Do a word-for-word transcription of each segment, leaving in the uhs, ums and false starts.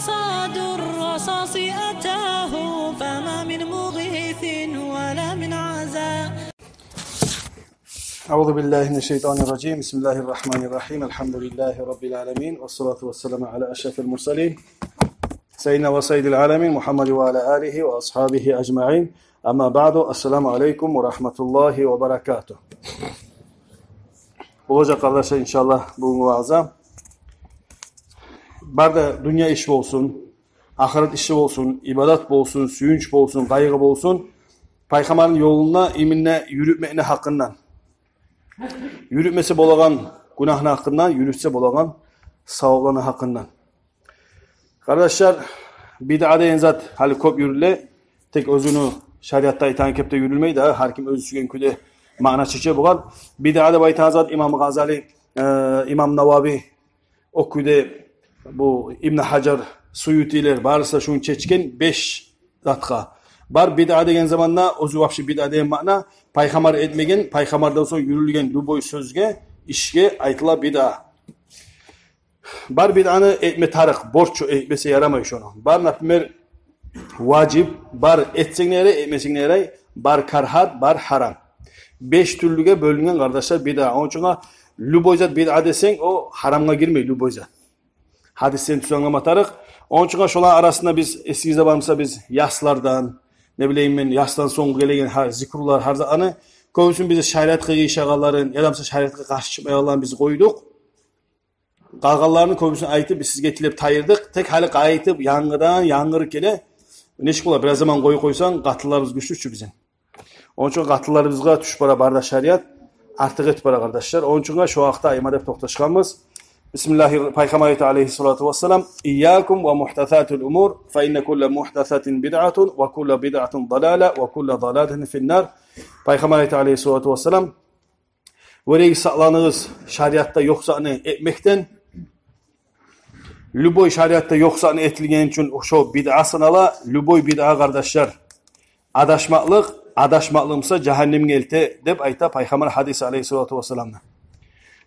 صدى الرصاص أتاه، فما من مغيث ولا من عزاء. أعوذ بالله من الشيطان الرجيم. بسم الله الرحمن الرحيم. الحمد لله رب العالمين، والصلاة والسلام على أشرف المرسلين، سيدنا وسيد العالمين محمد وعلى آله وأصحابه أجمعين. أما بعد، السلام عليكم ورحمة الله وبركاته. Болажакъ, къардашлар, иншааллагь, бугюнгю ваъза. Бары да дюнья иш болсун, ахырат иши болсун, ибадат болсун, сююнч болсун, къайгъы болсун, Пайхаммарны ёлунда именно юрютмекни гьакъындан. Юрютмесе болагъан гюнагьны гьакъындан, юрютсе болагъан савапланы гьакъындан. Къардашлар, бидъа деген зат гьали кёп юрюле. Тек оьзюню шариатда айтагъан кепде юрюлмей де, гьар ким оьзю сюйген кюйде маъна чече бугъар. Бидъа деп айтагъан зат имам Гъазали, э, имам Навави, о кюйде бу Ибн Гьажар, Суютилер, барысы да шуну чечген беш затгъа. Бар бидъа деген заманда, оьзю вообще бидъа деген маъна, Пайхаммар этмеген, Пайхаммардан сонг юрюлген любой сёзге, ишге айтыла бидъа. Бар бидъаны этме тарыкъ, борч, этмесе ярамай шону. Бар, например, важип, бар этсенг де ярай, этмесенг де ярай, бар карагьат, бар гьарам. Беш тюрлюге бёлюнген, къардашлар, бидъа. Ону учун любой зат бидъа десенг, о гьарамгъа гирмей, любой зат. Гьадисден тюз англама тарыкъ. Ону учун шоланы арасында биз, эсигизде бармыса, биз яслардан, не билейим мен, ясдан сонг гелеген гьар зикрулар, гьар затланы, кёбюсюн биз шариатгъа къыйышагъанларын, яда буса шариатгъа къаршы чыкъмайгъанларын биз къойдукъ. Къалгъанларыны кёбюсюн айтып, биз сизге тилеп тайдырдыкъ. Тек гьали къайтып, янгыдан, янгырып геле. Нечик бола, бираз заман къоюп къойсанг, къатынларыбыз гючлю чю бизин. Ону учун къатынларыбызгъа тюшюп бара бары да шариат, артыкъ этип бара, къардашлар. Ону учун шо гьакъда айтма деп токъташгъанбыз. Бисмиллагьи, Пайхаммар айта, алейгьиссалату вассалам: «Ийякум ва мугьдасатил умур, фа инна кулла мугьдасатин бидъатун, ва кулла бидъатин далала, ва кулла далалатин финнар». Пайхаммар айта, алейгьиссалату вассалам: «Вёрегиз, сакъланыгъыз шариатда ёкъ затны этмекден. Любой шариатда ёкъ затны этилгени учун шо бидъа санала. Любой бидъа, къардашлар, адашмакълыкъ, адашмакълыкъ буса жагьаннемге элте», — деп айта Пайхаммар гьадис, алейгьиссалату вассаламны.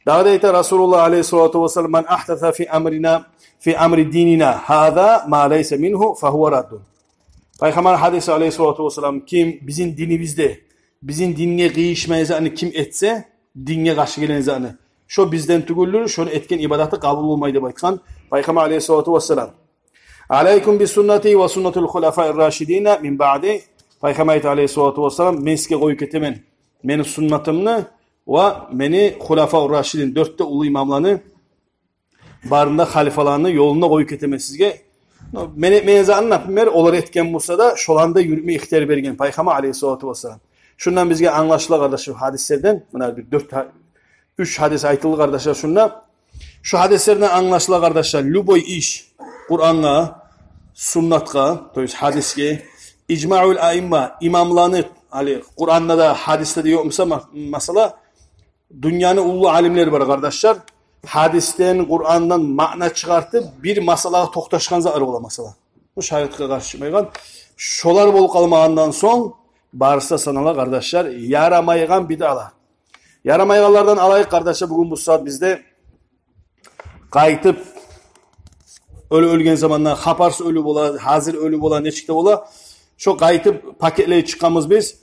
Дагъы да айта Расулуллагь, алейгьиссалату вассалам: «Ман агьдаса фи амрина, фи амри динина гьаза ма лайса мингьу, фа гьува раддун». Пайхаммар гьадис, алейгьиссалату вассалам: «Ким бизин динибизде, бизин динге къыйышмайгъан затны ким этсе, динге къаршы гелеген затны, шо бизден тюгюлдюр, шону этген ибадаты къабул болмай», — деп айтгъан Пайхаммар, алейгьиссалату вассалам. «Алайкум би суннати ва суннатил хулафаир рашидина мин баъди». Пайхаммар айта, алейгьиссалату вассалам: «Мен сизге къоюп гетемен мени суннатымны ва мени хулафаур рашидин, дёрт де уллу имамланы, барын да халифаланы ёлуна къоюп гетемен сизге. Но мен этмеген затны, например, олар этген буса да, шоланы да юрютме ихтияр берген Пайхаммар, алейгьиссалату вассалам». Шундан бизге англашыла, къардашлар, гьадислерден, муна бир дёрт гьа-, уьч гьадис айтылды, къардашлар, шунда. Шу гьадислерден англашыла, къардашлар, любой иш Къурангъа, суннатгъа, то есть гьадисге, ижмаул аимма, имамланы, гьали Къуранда да, гьадисде де ёкъ буса ма-, масъала, дюньяны уллу алимлери бар, къардашлар, гьадисден, Къурандан маъна чыгъартып, бир масъалагъа токъташгъан затлар бола, масъала. Бу шариатгъа къаршы чыкъмайгъан. Шолар болуп къалмагъандан сонг, барысы да санала, къардашлар, ярамайгъан бидъалар. Ярамайгъанлардан алайыкъ, къардашлар, бугюн бу сагьат бизде къайтып, оьлю оьлген заманда, хабарсыз оьлю бола, гьазир оьлю бола, нечик де бола. Шо къайтып пакетлей чыкъгъанбыз биз.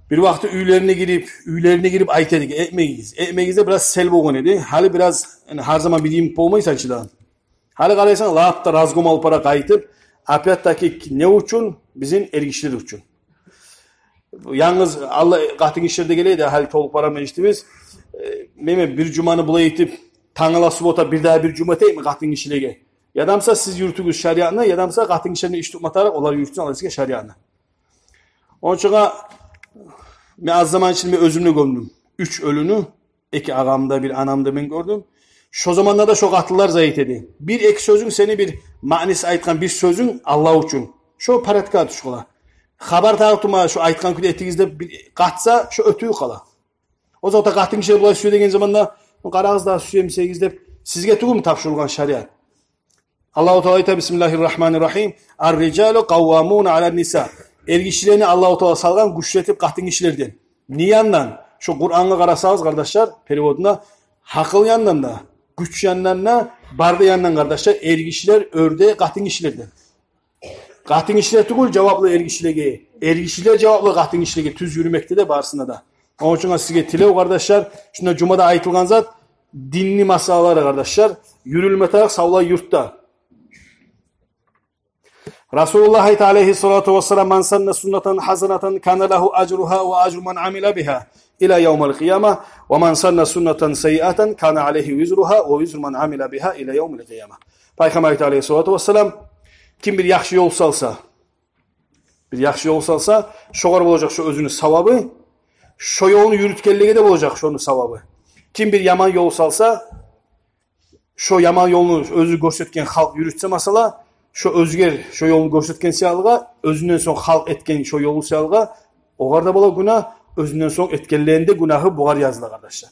Бир вакъти уьйлерине гирип, уьйлерине гирип айта эдик: «Этмегиз, этмегиз», — деп, бираз сел болгъан эди. Гьали бираз, яни, гьар заман бир йимик болмай санчы да. Гьали къарайсан, лап да разгон алып бара къайтып, опять-таки не учун? Бизин эргишилер учун. Янгыз алла къатынгишилер де геле эди, гьали толуп бара межитибиз. Э, мен, мен бир жуманы булай этип, тангала суббота бир дагъы бир жума этейим къатынгишилеге. Яда буса сиз юрютюгюз шариатны, яда буса къатынгишилер иш тутма тарыкъ, олар юрютсюн, алла сизге шариатны. Ончугъа мен аз заман ичинде мен оьзюм де гёмдюм уьч оьлюню. Эки агъамны да, бир анамны да мен гёрдюм. Шо заманда да шо къатынлар зат эте эди. Бир-эки сёзюнг, сени бир маънисиз айтгъан бир сёзюнг Аллагь учун, шо порядка тюшюп къала. Хабар тарыкъ тутма, шо айтгъан кюйде этигиз деп бир къатса, шо оьтюп къала. О затда къатынгишилер булай сюе деген заманда, къарагъыз да, сюемисегиз деп, сизге тюгюлмю тапшурулгъан шариат? Аллагьу Таала айта: «Бисмиллагьир рагьманир рагьим. Ар-рижалу къаввамуна алан-ниса». Эргишилени Аллагьу Таала салгъан гючлю этип къатынгишилерден. Не яндан? Шо Къурангъа къарасагъыз, къардашлар, переводуна, гьакъыл яндан да, гюч яндан да, Бары да янындан, къардашлар, эргишилер оьрде къатынгишилерден. Къатынгишилер тюгюл жаваплы эргишилеге, эргишилер жаваплы къатынгишилеге тюз юрюмекде де, барысында да. Ону учун сизге тилев, къардашлар, шунда жумада айтылгъан зат, динни масъалалары, къардашлар, юрюлме тарыкъ савлай юртда. Расулуллагь айта, алейгьиссалату вассалам: «Ман санна суннатан хасанатан кана лагьу ажругьа ва ажру ман амила бигьа ила явмил къияма, ва ман санна суннатан сайиатан кана алейгьи визругьа ва визру ман амила бигьа ила явмил къияма». Пайхаммар айта, алейгьиссалату вассалам: «Ким бир яхшы ёл салса, бир яхшы ёл салса, шогъар болажакъ шо оьзюню савабы, шо ёлну юрютгенлеге де болажакъ шону савабы. Ким бир яман ёл салса, шо яман ёлну оьзю гёрсетген халкъ юрютсе, масала, шо оьзгер шо ёлну гёрсетген саялгъа, оьзюнден сонг халкъ этген шо ёлу саялгъа, огъар да бола гюнагь, оьзюнден сонг этгенлени де гюнагьы бугъар языла, къардашлар».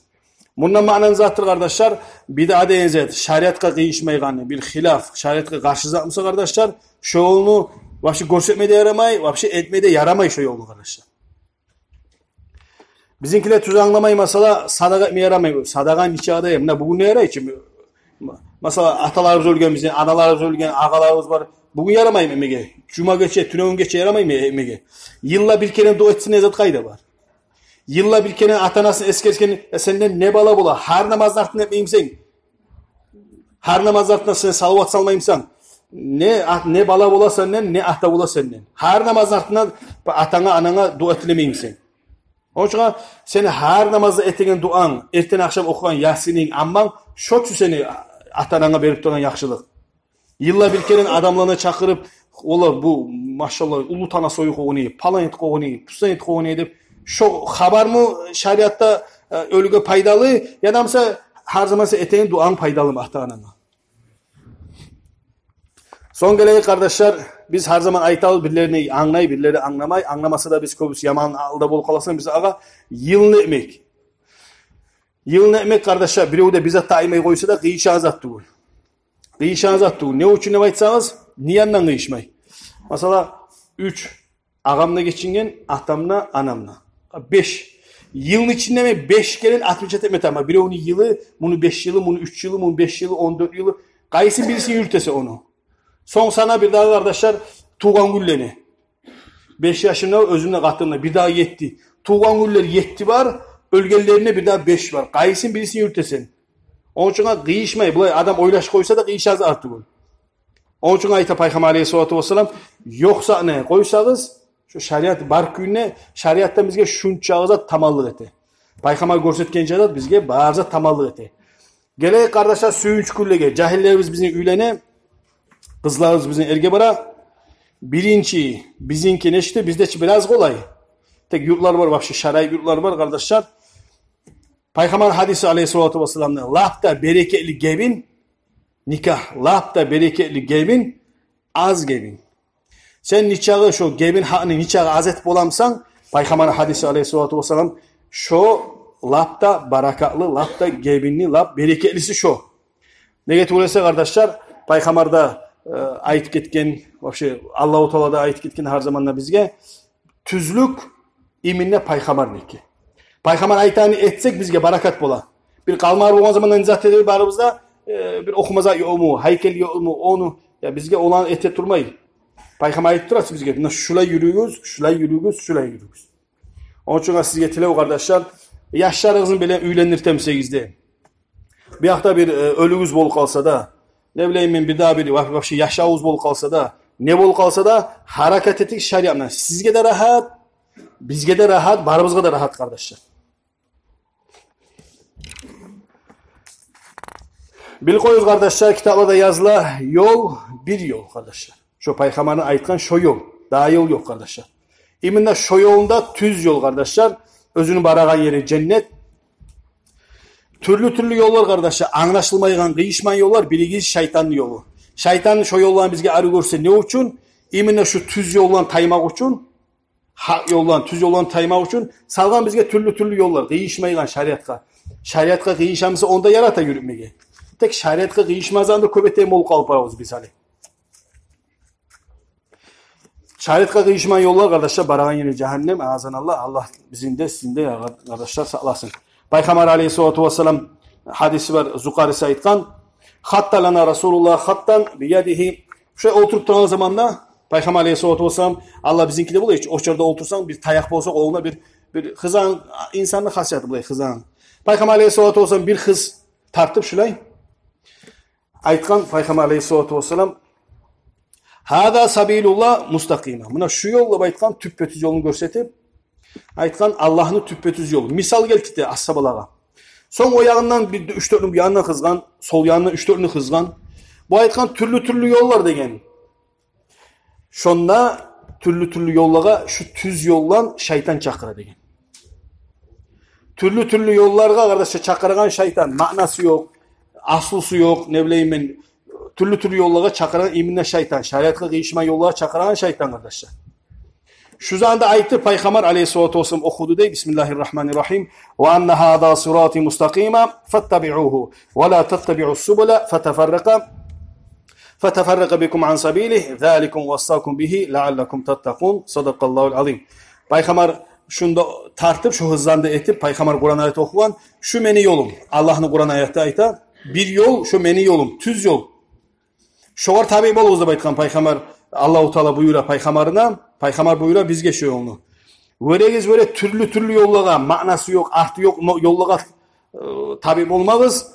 Мундан маъна не затдыр, къардашлар? Бидъа деген зат шариатгъа къыйышмайгъаны, бир хилаф, шариатгъа къаршы зат буса, къардашлар, шо ёлну вообще гёрсетме де ярамай, вообще этме де ярамай шо ёлну, къардашлар. Бизинкилер тюз англамай, масала, садагъа этме ярамай. Садагъа нечакъы да, муна бугюн не ярай чы? Масала, аталарыбыз оьлген бизин, аналарыбыз оьлген, агъаларыбыз бар. Бугюн ярамаймы этмеге? Жума гече, тюнегюн гече ярамаймы этмеге? Йылда бир керен дуа этсин деген зат къайда бар? Йылда бир керен ата-анасын эсгерсин, э, сенден не бала бола? Гьар намазны артында этмеймисен? Гьар намазны артында сен салават салмаймысан? Не ат-, не бала бола сенден, не ата бола сенден. Гьар намазны артында атанга, ананга дуа тилемеймисен? Ону учун сени гьар намазда этеген дуанг, эртен-ахшам охугъан Ясининг, Амманг, шо чу сени ата-ананга берип тургъан яхшылыкъ. Йылда бир керен адамланы чакъырып, олар бу, машалла, уллу тана союп къойгъаны, палан этип къойгъаны, пусан этип къойгъаны деп, шо хабармы шариатда, э, оьлюге пайдалы, яда буса гьар заман сен этеген дуанг пайдалымы ата-ананга? Сонг гелейик, къардашлар, биз гьар заман айтабыз, бирлери англай, бирлери англамай, англамаса да, биз кёбюсю яман алда болуп къаласан, биз агъа йылны этмек. Йылны этмек, къардашлар, бирев де бир зат да айтмай къойса да, къыйышагъан зат тюгюл. Къыйышагъан зат тюгюл. Не учун деп айтсагъыз, не яндан къыйышмай? Масала, уьч, агъам да гечинген, атам да, анам да. Беш. Йылны ичинде мен беш керен отмечать этме тарыкъман. Биревню йылы, муну беш йылы, муну уьч йылы, муну беш йылы, он дёрт йылы. Къайсын бирисин юрютесен ону? Сонг сана бирдагъы, къардашлар, тувгъан гюнлени. Беш яшымда, оьзюмде, къатынымда, бирдагъы етти. Тувгъан гюнлер етти бар, оьлгенлеринде бирдагъы беш бар. Къайсын бирисин юрютесен? Ону учун къыйышмай, булай адам ойлашып къойса да, къыйышагъан зат тюгюл. Ону учун айта Пайхаммар алейгьиссалату вассалам, ёкъ затны къойсагъыз, шо шариат бар кюйде, шариатдан бизге шунчагъы зат таманлыкъ эте. Пайхаммар гёрсетген зат бизге бар зат таманлыкъ эте. Гелейик, къардашлар, сююнч гюнлеге. Жагьиллерибиз бизин уьйлене, къызларыбыз бизин эрге бара. Биринчи, бизинки нечте, бизде чи бираз къолай. Тек юртлар бар, вообще шарайып юртлар бар, къардашлар. Пайхаммар гьадиси алейгьиссалату вассаламны: «Лап да берекетли гебин никагь, лап да берекетли гебин аз гебин». Сен нечакъы шо гебин гьакъны нечакъы аз этип боламысан, Пайхаммар гьадиси алейгьиссалату вассалам, шо лап да баракатлы, лап да гебинни лап берекетлиси шо. Неге тюгюл эсе, къардашлар, Пайхаммар да, э, айтып гетген, вообще Аллагьу Таала да айтып гетген гьар заманда бизге, тюзлюк именно Пайхаммарныки. Пайхаммар айтгъанны этсек, бизге баракат бола. Бир къалмагъал болгъан заманда не зат эди барыбызда, э, бир охума зат ёкъму, гьайкел ёкъму, ону, я бизге оланы эте турмай. Пайхаммар айтып турасыз бизге, муна шулай юрюгюз, шулай юрюгюз, шулай юрюгюз. Ону учун сизге тилев, къардашлар, яшларыгъызны беле уьйлендиртемисегиз де, бу якъда бир, э, оьлюгюз болуп къалса да, не билейим мен, бирдагъы бир вообще яшавугъуз болуп къалса да, не болуп къалса да, гьаракат этигиз шариат булан. Сизге де рагьат, бизге де рагьат, барыбызгъа да рагьат, къардашлар. Билип къоюгъуз, къардашлар, китапларда языла, ёл, бир ёл, къардашлар. Шо Пайхаммарны айтгъан шо ёл, дагъы ёл ёкъ, къардашлар. Именно шо ёлунда тюз ёл, къардашлар. Оьзюню барагъан ери женнет. Тюрлю-тюрлю ёллар, къардашлар, англашылмайгъан, къыйышмайгъан ёллар, биригиз, шайтанны ёлу. Шайтан шо ёлланы бизге арив гёрсе не учун? Именно шу тюз ёлдан таймакъ учун, гьакъ ёлдан, тюз ёлдан таймакъ учун салгъан бизге тюрлю-тюрлю ёллар, къыйышмайгъан шариатгъа. Шариатгъа къыйышамыса, онда ярата юрютмеге. Тек шариатгъа къыйышмагъан затны кёп этеген болуп къалып барабыз биз гьали. Шариатгъа къыйышмагъан ёллар, къардашлар, барагъан ери жагьаннем, агъазаналлагь, Аллагь бизин де, сизин де, къардашлар, сакъласын. Пайхаммар алейгьиссалату вассалам гьадиси бар, Зукъариси айтгъан: Хатта лана Расулуллагь хаттан биядигьи. Шулай олтуруп турагъан заманда Пайхаммар алейгьиссалату вассалам, Аллагь бизинки де бола, гьеч очарда олтурсанг, бир таякъ болса къолунда, бир, бир хызан, инсанны хасияты булай, хызан. Пайхаммар алейгьиссалату вассалам бир хыз тартып шулай айтгъан Пайхаммар алейгьиссалату вассалам: «Гьаза сабилуллагь мустакъима». Муна шу ёл деп айтгъан, тюппе-тюз ёлну гёрсетип, айтгъан Аллагьны тюппе-тюз ёлу. Мисал гелтирди асгьабалагъа. Сонг о ягъындан бир уьч-дёртню, бу ягъындан хызгъан, сол ягъындан уьч-дёртню хызгъан. Бу айтгъан тюрлю-тюрлю ёллар деген. Шонда тюрлю-тюрлю ёллагъа шу тюз ёлдан шайтан чакъыра деген. Тюрлю-тюрлю ёллагъа, къардашлар, чакъырагъан шайтан, маънасы ёкъ, аслусу ёкъ, не билейим мен, тюрлю-тюрлю ёллагъа чакъырагъан именно шайтан, шариатгъа къыйышмай ёллагъа чакъырагъан шайтан, къардашлар. Шу заманда айтып, Пайхаммар алейгьиссалату вассалам охуду дей: «Бисмиллагьир рагьманир рагьим. Ва анна гьаза сирати мустакъима фаттабиугьу, ва ла таттабиус субула фатафарракъа, фатафарракъа бикум ан сабилигь, заликум вассакум бигьи лааллакум таттакъун». Садакъаллагьул азим. Пайхаммар шунда тартып, шу хыздан да этип, Пайхаммар Къуран аят охугъан: «Шу мени ёлум». Аллагьны Къуран аяты айта: «Бир ёл, шу мени ёлум, тюз ёл. Шогъар табиъ болугъуз», — деп айтгъан Пайхаммар. Аллагьу Таала буюра Пайхаммарына, Пайхаммар буюра бизге шу ёлну. Вёрегиз, вёре, тюрлю-тюрлю ёллагъа, маънасы ёкъ, арты ёкъ но-, ёллагъа, э, табиъ болмагъыз.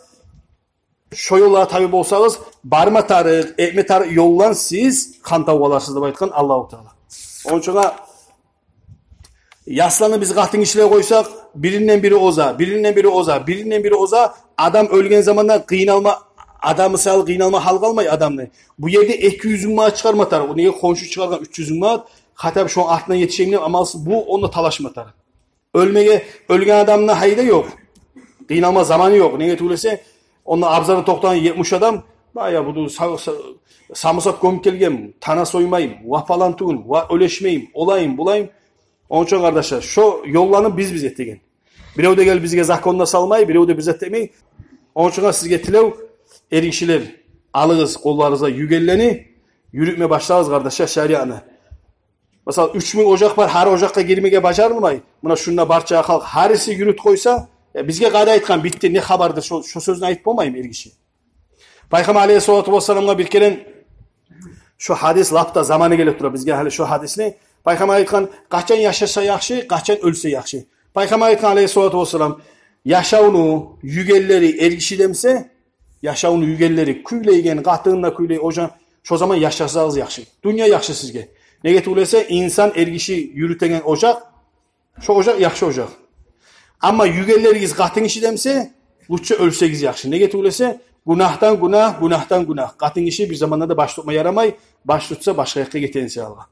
Шо ёллагъа табиъ болсагъыз, барма тарыкъ, этме тарыкъ ёлдан сиз хантав къаларсыз, деп айтгъан Аллагьу Таала. Ончугъа ясланы биз къатын гишилеге къойсакъ, биринден бири оза, биринден бири оза, биринден бири оза. Адам оьлген заманда къыйналма, адам мисалы къыйналма гьал къалмай адамны. Бу ерде эки юз минг манат чыгъарма тарыкъ. Неге, хоншу чыгъаргъан уьч юз минг манат, хатта шону артындан етишейим деп амалсыз, бу онда талашма тарыкъ. Оьлмеге, оьлген адамны гьайы да ёкъ. Къыйналма заманы ёкъ. Неге тюгюл эсе, онда абзарда токътагъан етмиш адам: «Бая, бу са-, са-, самурсап гёмюп гелгенмен, тана соймайым, ва палан тюгюл, ва оьлешмейим, олайым, булайым». Онча, къардашлар, шо ёлланы биз, биз этеген. Бирев де гелип бизге закон да салмай, бирев де бир зат этмей. Онча сизге тилев, эргишилер, алыгъыз къолларыгъызгъа югенлени, юрютме башлагъыз, къардашлар, шариатны. Мисал, уьч минг ожакъ бар, гьар ожакъгъа гирмеге бажарылмай. Муна шунда барча халкъ, гьариси юрютюп къойса, э, бизге къайда айтгъан, битди, не хабардыр, шо, шо сёзню айтып болмаймы эргиши? Пайхаммар алейгьиссалату вассаламгъа бир керен, шо гьадис лап да заманы гелип тура бизге гьали шо гьадисни. Пайхаммар айтгъан: «Къачан яшаса яхшы, къачан оьлсе яхшы». Пайхаммар айтгъан алейгьиссалату вассалам: «Яшавну югенлери эргиши демсе, яшавну югенлери, кюйлейген, къатынын да кюйлей, ожа, шо заман яшасагъыз яхшы. Дюнья яхшы сизге. Неге тюгюл эсе, инсан эргиши юрютеген ожакъ, шо ожакъ яхшы ожакъ. Амма югенлеригиз къатын гиши демсе, лучше оьлсегиз яхшы. Неге тюгюл эсе, гюнагьдан гюнагь, гюнагьдан гюнагь. Къатын гиши бир заманда да баш тутма ярамай, баш тутса, башгъа якъгъа гетеген саялгъа».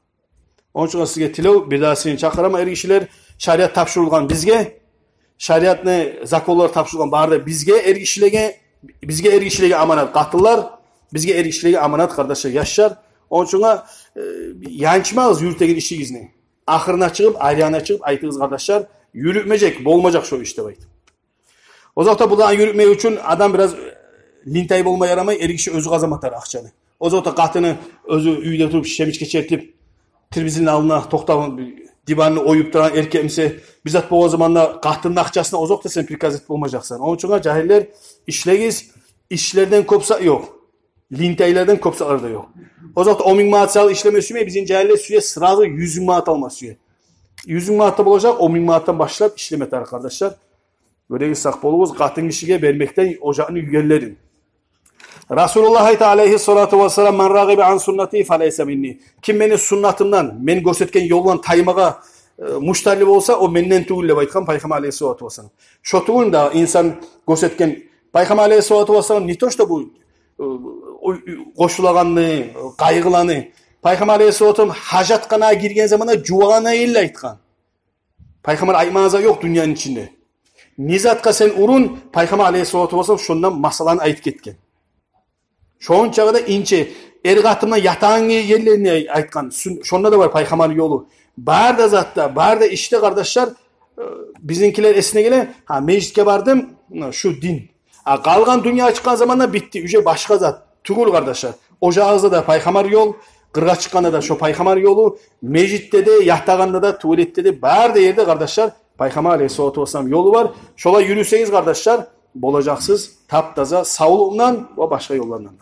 Онча сизге тилев, бир дагъы сизин чакъыраман, эргишилер, шариат тапшурулгъан бизге, шариатны законлары тапшурулгъан бары да бизге, эргишилеге, бизге, эргишилеге аманат къатынлар, бизге, эргишилеге аманат, къардашлар, яшлар. Онча, э, янчмагъыз юрютеген ишигизни. Ахырына чыгъып, айрыгъына чыгъып айтыгъыз, къардашлар, юрютмежек, болмажакъ шо иш деп айтып. Озокъда, буланы юрютмек учун адам бираз, э, линтай болма ярамай, эргиши оьзю къазанма тарыкъ акъчаны. Озокъда, къатыны оьзю уьйде туруп, шемичке чертип, телевизорну алдына токътап, диванны оюп турагъан эркек мисе, бир зат болгъан заманда къатынны акъчасына озокъда сен приказ этип болмажакъсан. Онча, жагьиллер, ишлегиз, ишлерден кёп зат ёкъ. Линтайлардан кёп затлар да ёкъ. Озокъда, он минг манат саялы ишлеме сюймей, бизин жагьиллер сюе, сразу юз минг манат алма сюе. Юз минг манат да болажакъ, он минг манатдан башлап ишлеме тарыкъ, къардашлар. Гёрегиз, сакъ болугъуз къатын гишиге бермекден ожакъны югенлерин. Расулуллагь айта алейгьиссалату вассалам: «Ман рагъиба ан суннати фалайса минни». Ким мени суннатымдан, мен гёрсетген ёлдан таймагъа, э, муштарлы болса, о менден тюгюл деп айтгъан Пайхаммар алейгьиссалату вассалам. Шо тюгюл де инсан гёрсетген, Пайхаммар алейгьиссалату вассалам не то что бу, э, о-, о-, къошулагъанны, къайгъыланы. Пайхаммар алейгьиссалату вассалам гьажатханагъа гирген заманда жувагъан аялгъа айтгъан. Пайхаммар айтмагъан зат ёкъ дюньяны ичинде. Не затгъа сен урун, Пайхаммар алейгьиссалату вассалам шондан масъаланы айтып гетген. Шончагъы да инче, эр-къатынны ятагъан ерлерин айтгъан. Сюн-, шонда да бар Пайхаммарны ёлу. Бары да затда, бары да ишде, къардашлар, э, бизинкилер эсине геле: «Гьа, межитге бардым, муна шу дин». А къалгъан дюньягъа чыкъгъан заманда битди, уже башгъа зат. Тюгюл, къардашлар. Ожагъыгъызда да Пайхаммар ёл, къыргъа чыкъгъанда да шо Пайхаммар ёлу, межитде де, ятагъанда да, туалетде де, бары да ерде, къардашлар, Пайхаммар алейгьиссалату вассалам ёлу бар. Шолай юрюсегиз, къардашлар, болажакъсыз тап-таза савлукъ булан ва башгъа ёллар булан.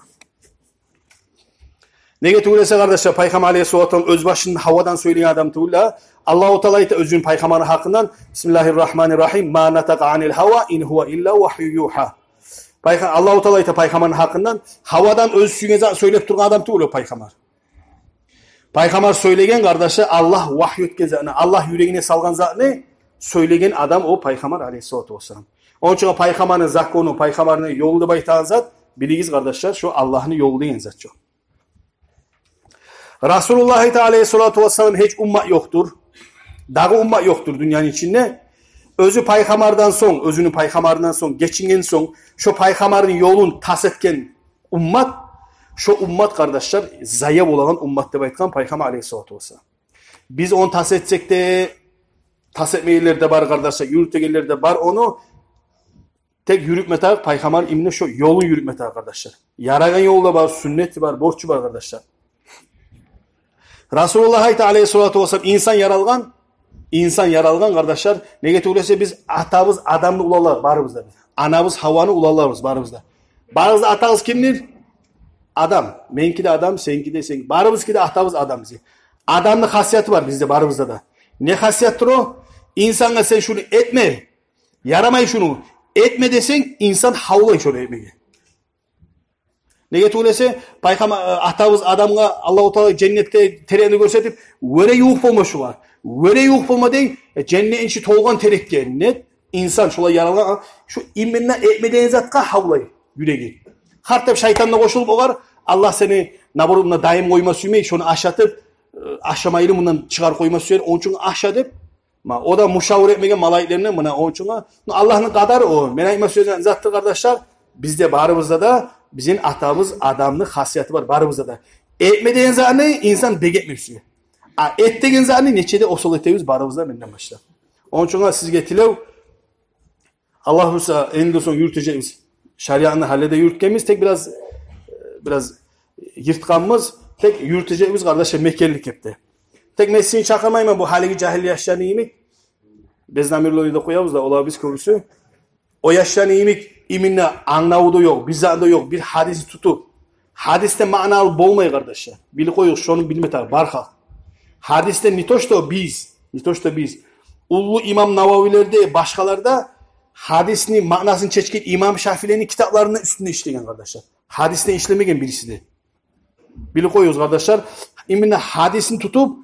Неге тюгюл эсе, къардашлар, Пайхаммар алейгьиссалату вассалам оьз башын гьавадан сёйлеген адам тюгюл де. Аллагьу Таала айта оьзюню Пайхаммарны гьакъындан: «Бисмиллагьир рагьманир рагьим. Ма натакъа анил гьава, ин гьува илла вагьюн югьа». Пайха-, Аллагьу Таала айта Пайхаммарны гьакъындан: «Гьавадан оьзю сюйген затны сёйлеп тургъан адам тюгюл о Пайхаммар». Пайхаммар сёйлеген, къардашлар, Аллагь вагью этген затны, Аллагь юрегине салгъан затны сёйлеген адам о Пайхаммар алейгьиссалату вассалам. Ону учун Пайхаммарны закону, Пайхаммарны ёлу деп айтагъан зат, билигиз, къардашлар, шо Аллагьны ёлу деген зат шо. Расулуллагь айта алейгьиссалату вассалам: гьеч уммат ёкъдур, дагъы уммат ёкъдур дюньяны ичинде, оьзю Пайхаммардан сонг, оьзюню Пайхаммарындан сонг, гечинген сонг, шо Пайхаммарны ёлун тас этген уммат, шо уммат, къардашлар, зая болагъан уммат деп айтгъан Пайхаммар алейгьиссалату вассалам. Биз ону тас этсек де, тас этмегенлер де бар, къардашлар, юрютегенлер де бар ону. Тек юрютме тарыкъ Пайхаммарны именно шо ёлун юрютме тарыкъ, къардашлар. Ярайгъан ёлу да бар, сюннети бар, борчу бар, къардашлар. Расулуллагь айта алейгьиссалату вассалам: инсан яралгъан, инсан яралгъан, къардашлар, неге тюгюл эсе биз атабыз Адамны уланлары барыбыз да биз. Анабыз Гьаваны уланларыбыз барыбыз да. Барыбыз да атагъыз кимдир? Адам. Меники де Адам, сеники де, сеники. Барыбызки де атабыз Адам бизге. Адамны хасияты бар бизде барыбызда да. Не хасияттыр о? Инсангъа сен шуну этме, ярамай шуну, этме десенг, инсан гьавлай шону этмеге. Неге тюгюл эсе, Пайхаммар, э, атабыз Адамгъа Аллагьу Таала женнетде терекни гёрсетип: «Вёре ювукъ болма шугъар, вёре ювукъ болма», – дей, э, женнетни ичи толгъан терекге. Не? Инсан шолай яралгъан, а, шу именно этме деген затгъа гьавлай юреги. Гьар тап шайтан да къошулуп огъар: «Аллагь сени, наоборот, мунда дайым къойма сюймей, шону ашатып, э, ашамайлы мундан чыгъарып къойма сюер, ону учун аша», – деп. Ма, о да мушавир этмеген малайиклерден, муна, ону учун, ну, Аллагьны къадары о. Мен айтма сюеген затдыр, къардашлар, бизде барыбызда да, бизин атабыз Адамны хасияты бар барыбызда да. Этме деген затны инсан бек этме сюе. А эт деген затны нече де осал этебиз барыбыз да, менден башлап. Ону учун сизге тилев, Аллагь буюрса, энди сонг юрютежекбиз. Шариатны гьали де юрютгенбиз, тек бираз, э, бираз йыртгъанбыз, тек юрютежекбиз, къардашлар, мекенли кепде. Тек мен сизин чакъырмайман бу гьалиги жагьил яшланы йимик. Безнамерлени де къоябыз да, олар биз кёбюсю. О яшланы йимик именно англаву да ёкъ, бир зат да ёкъ, бир гьадисни тутуп, гьадисден маъна алып болмай, къардашлар. Билип къоюгъуз, шону билме тарыкъ бар халкъ. Гьадисден не то что биз, не то что биз. Уллу имам Нававилер де, башгъалар да гьадисни маънасын чечген имам Шафилени китапларыны уьстюнде ишлеген, къардашлар. Гьадисден ишлемеген бириси де. Билип къоюгъуз, къардашлар, именно гьадисни тутуп,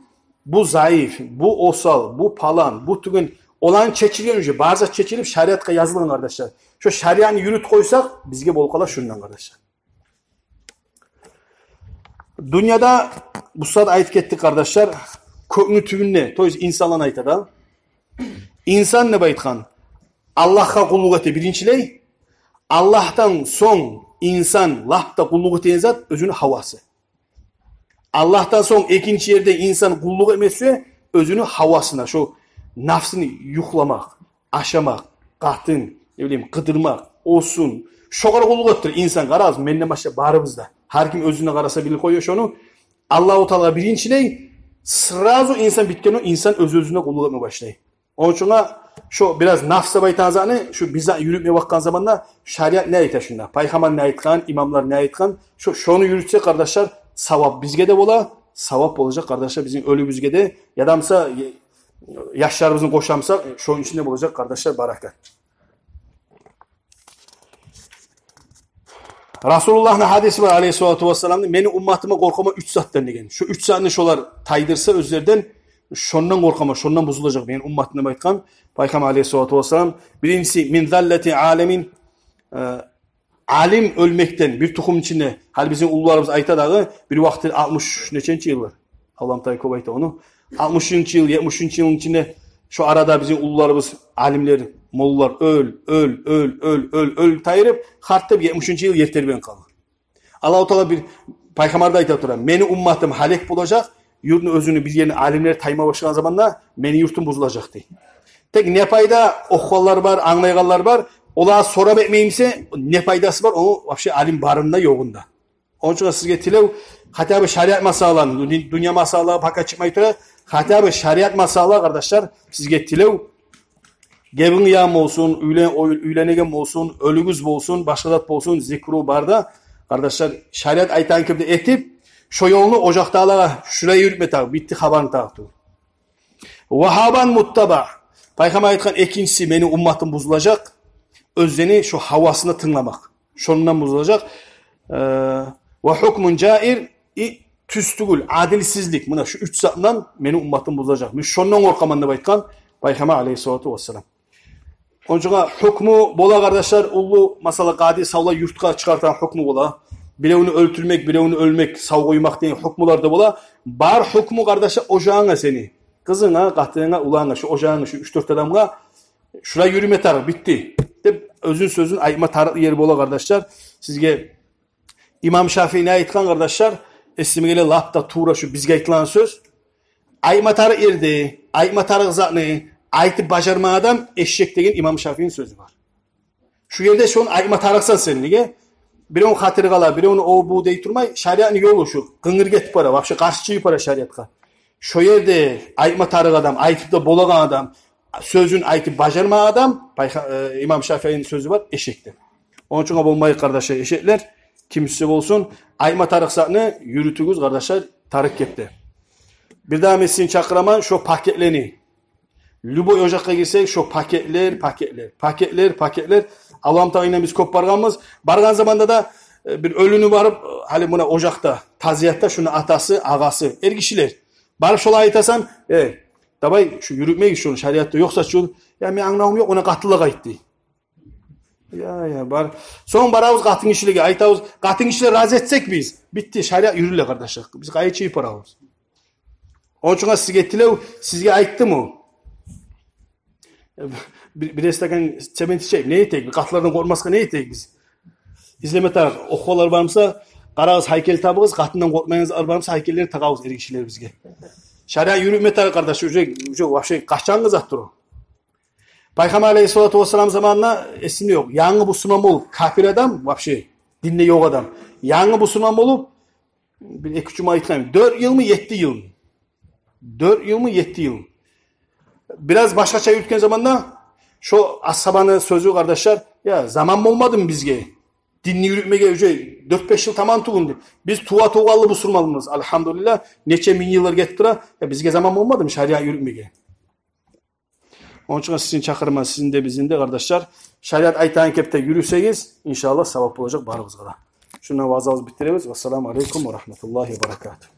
бу заиф, бу осал, бу палан, бу тюгюл, оланы чечилген уже, бар зат чечилип, шариатгъа язылгъан, къардашлар. Шо шариатны юрютюп къойсакъ, бизге болуп къала шундан, къардашлар. Дюньяда, бу сагьат айтып гетдик, къардашлар, кёкню тюбюнде, то есть инсанланы айта да. Инсан деп айтгъан Аллагьгъа къуллукъ эте биринчилей, Аллагьдан сонг инсан лап да къуллукъ этеген зат оьзюню гьавасы. Аллагьдан сонг экинчи ерде инсан къуллукъ этме сюе оьзюню гьавасына, шо нафсыны юхламакъ, ашамакъ, къатын, не билейим, къыдырмакъ, осун. Шогъар къуллукъ этдир инсан, къарагъыз, менден башлап барыбыз да. Гьар ким оьзюне къараса билип къоя шону. Аллагьу Таалагъа биринчилей, сразу инсан битгени, инсан оьз-оьзюне къуллукъ этме башлай. Ону учун шо бираз нафс деп айтагъан затны, шо бир затны юрютме бакъгъан заманда шариат не айта шунда? Пайхаммар не айтгъан, имамлар не айтгъан? Шо, шону юрютсе, къардашлар, савап бизге де бола, савап болажакъ, къардашлар, бизин оьлюбюзге де, яда буса, яшларыбызны къошамсакъ, шону ичинде болажакъ, къардашлар, баракат. Расулуллагьны гьадиси бар, алейгьиссалату вассаламны: «Мени умматыма къоркъаман уьч затдан», – деген. Шо уьч затны шолар тайдырса оьзлерден, шондан къоркъаман, шондан бузулажакъ мени умматым деп айтгъан Пайхаммар, алейгьиссалату вассалам. Биринчиси: «Мин заллати алимин», э, алим оьлмекден, бир тухум ичинде, гьали бизин уллуларыбыз айта дагъы, бир вакъти алтмыш неченчи йыллар, Аллагьу Таала кёп айта ону. Алтмышынчы йыл, етмишинчи йылны ичинде шо арада бизин уллуларыбыз, алимлер, моллалар оьл, оьл, оьл, оьл, оьл, оьл тайдырып, гьатта етмишинчи йыл ер тербенип къалды. Аллагьу Таала бир, Пайхаммар да айта тура: «Мени умматым гьалек болажакъ, юртну оьзюню бир ерин алимлер тайма башлагъан заманда мени юртум бузулажакъ», – дей. Тек не пайда, охугъанлар бар, англайгъанлар бар, олар сорап этмеймисе, не пайдасы бар, ону вообще алим барында, ёгъунда. Ону учун сизге тилев, хотя бы шариат масъалаланы, дю-, дюнья масъалалары пока чыкъмай тура, хотя бы шариат масъала, къардашлар, сизге тилев, Гебин ян болсун, уьйлен-, уьй-, уьйленеген болсун, оьлюгюз болсун, башгъа зат болсун, зикру бар да, къардашлар, шариат айтагъан кепде этип, шо ёлну ожакъдагъылагъа шулай юрютме тарыкъ, битти, хабарны тарыкъ тюгюл. Вагьабан муттаба. Пайхаммар айтгъан экинчиси, мени умматым бузулажакъ, оьзлени шо гьавасына тынгламакъ. Шондан бузулажакъ. Э, ва гьукмун жаир, и тюз тюгюл, адилсизлик. Муна шу уьч затдан мени умматым бузулажакъ. Мен шондан къоркъаман деп айтгъан Пайхаммар алейгьиссалату вассалам. Ончугъа гьукму бола, къардашлар, уллу, масала, къади савлай юртгъа чыгъартагъан гьукму бола. Биревню оьлтюрмек, биревню оьлмек, сав къоймакъ деген гьукмулар да бола. Бар гьукму, къардашлар, ожагъынга сени. Къызынга, къатынынга, уланынга, шу ожагъынга, шу уьч-дёрт адамгъа шулай юрюме тарыкъ, битти деп оьзюню сёзюн айтма тарыкълы ер бола, къардашлар. Сизге имам Шафии не айтгъан, къардашлар? Эсиме геле лап да тувра шу бизге айтылагъан сёз. Айтма тарыкъ ерде айтма тарыкъ затны айтып бажармагъан адам эшек деген имам Шафиини сёзю бар. Шу ерде шону айтма тарыкъсан сен, неге? Биревню хатири къала, биревню о-бу дей турмай, шариатны ёлу шу, къынгыр гетип бара, вообще къаршы чыгъып бара шариатгъа. Шо ерде айтма тарыкъ адам, айтып да болагъан адам, сёзюн айтып бажармагъан адам, пайха-, э, имам Шафиини сёзю бар, эшек деп. Ончугъа болмайыкъ, къардашлар, эшеклер, кимси болсун, айтма тарыкъ затны юрютюгюз, къардашлар, тарыкъ кепде. Бирдагъы мен сизин чакъыраман, шо пакетлени. Любой ожакъгъа гирсек, шо пакетлер, пакетлер, пакетлер, пакетлер. Аллагьу Таала, биз кёп баргъанбыз. Баргъан заманда да, э, бир оьлюню барып, э, гьали муна ожакъда, тазиятда шуну атасы, агъасы, эргишилер. Барып шолай айтасан, э, давай, шу юрютмегиз шуну, шариатда ёкъ зат шу. Я, мен англавум ёкъ, она къатынлагъа айт дей. Я, я, бар. Сонг барабыз къатынгишилеге, айтабыз, къатынгишилер рази этсек биз, битти, шариат юрюле, къардашлар. Биз къайда чыгъып барабыз? Ончугъа сизге тилев, сизге айтдымы? Бир, бир стакан цемент ичейик, не этейик? Къатынлардан къоркъмасгъа не этейик биз? Излеме тарыкъ, охувлар бармыса, къарагъыз, гьайкел табыгъыз, къатындан къоркъмайгъанлар бармыса, гьайкеллер тагъабыз эргишилерибизге. Шариат юрютме тарыкъ, къардаш, уже, уже вообще къачангъы затдыр о. Пайхаммар алейгьиссалату вассалам заманында, эсимде ёкъ, янгы бусурман болуп, капир адам, вообще динде ёкъ адам, янгы бусурман болуп, бир эки-уьч жума айтгъан, дёрт йылмы, етти йылмы? Дёрт йылмы, етти йылмы? Бираз башгъача юрютген заманда, шо асгьабаны сёзю, къардашлар, я, заман болмадымы бизге? Динни юрютмеге уже дёрт-беш йыл таман тюгюл деп. Биз тува-тувгъанлы бусурманбыз, альгьамдулиллагь, нече минг йыллар гетип тура, я, бизге заман болмадымы шариат юрютмеге? Ончугъа сизин чакъыраман, сизин де, бизин де, къардашлар, шариат айтагъан кепде юрюсегиз, иншааллагь, савап болажакъ барыгъызгъа да. Шундан ваазабызны битдиребиз. Вассаламу алейкум ва рагьматуллагьи ва баракатугь.